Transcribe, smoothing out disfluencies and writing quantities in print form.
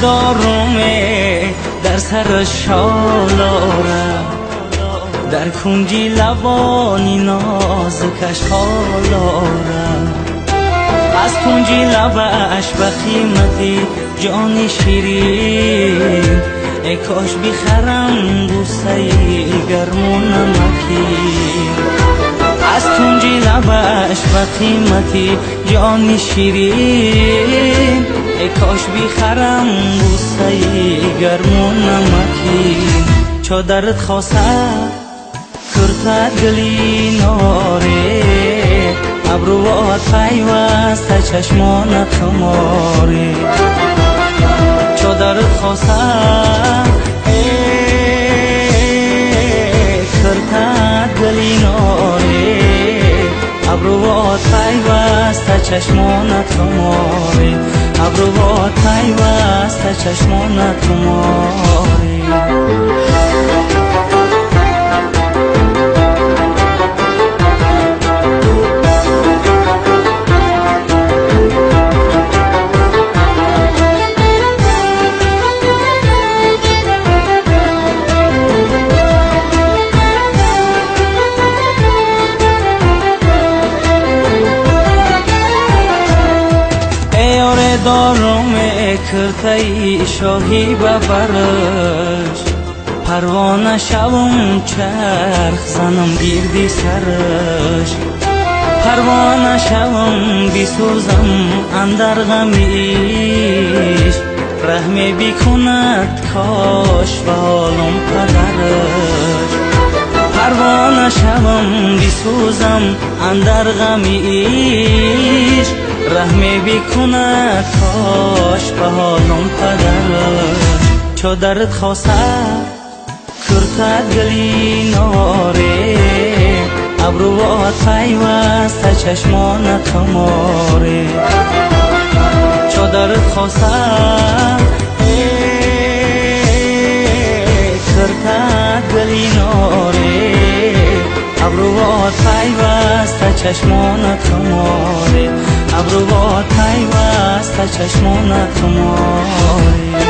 دارم در سر شالاره در کنجی لبانی نازکش خالاره از کنجی لبش به قیمتی جان شیرین ای کاش بخرم بوسه گرم و نمکین از کنجی لبش به قیمتی جان شیرین ای کاش بخرم بوسه گرم و نمکین چادرت خواسته کرتت گلی ناره ابروات پیوسته چشمانت خماره چادرت خواسته کرتت گلی ناره ابروات پیوسته چشمانت خماره ابروات پیوسته چشمانت خماره دارم کرتای شاهی ببرش پروانه شوم چرخ زنم گیردی سرش پروانه شوم بیسوزم اندر غمیش رحمی بکند کاش به حالم پدرش پروانه شوم بیسوزم اندر غمیش رحمی بکند کاش به حالم پدرش چادرت خواسته کرتت گلی ناره ابروات پیوسته چشمانت خماره چادرت خواسته کرتت گلی ناره ابروات پیوسته چشمانت خماره ابروات پیوسته چشمانت خماره.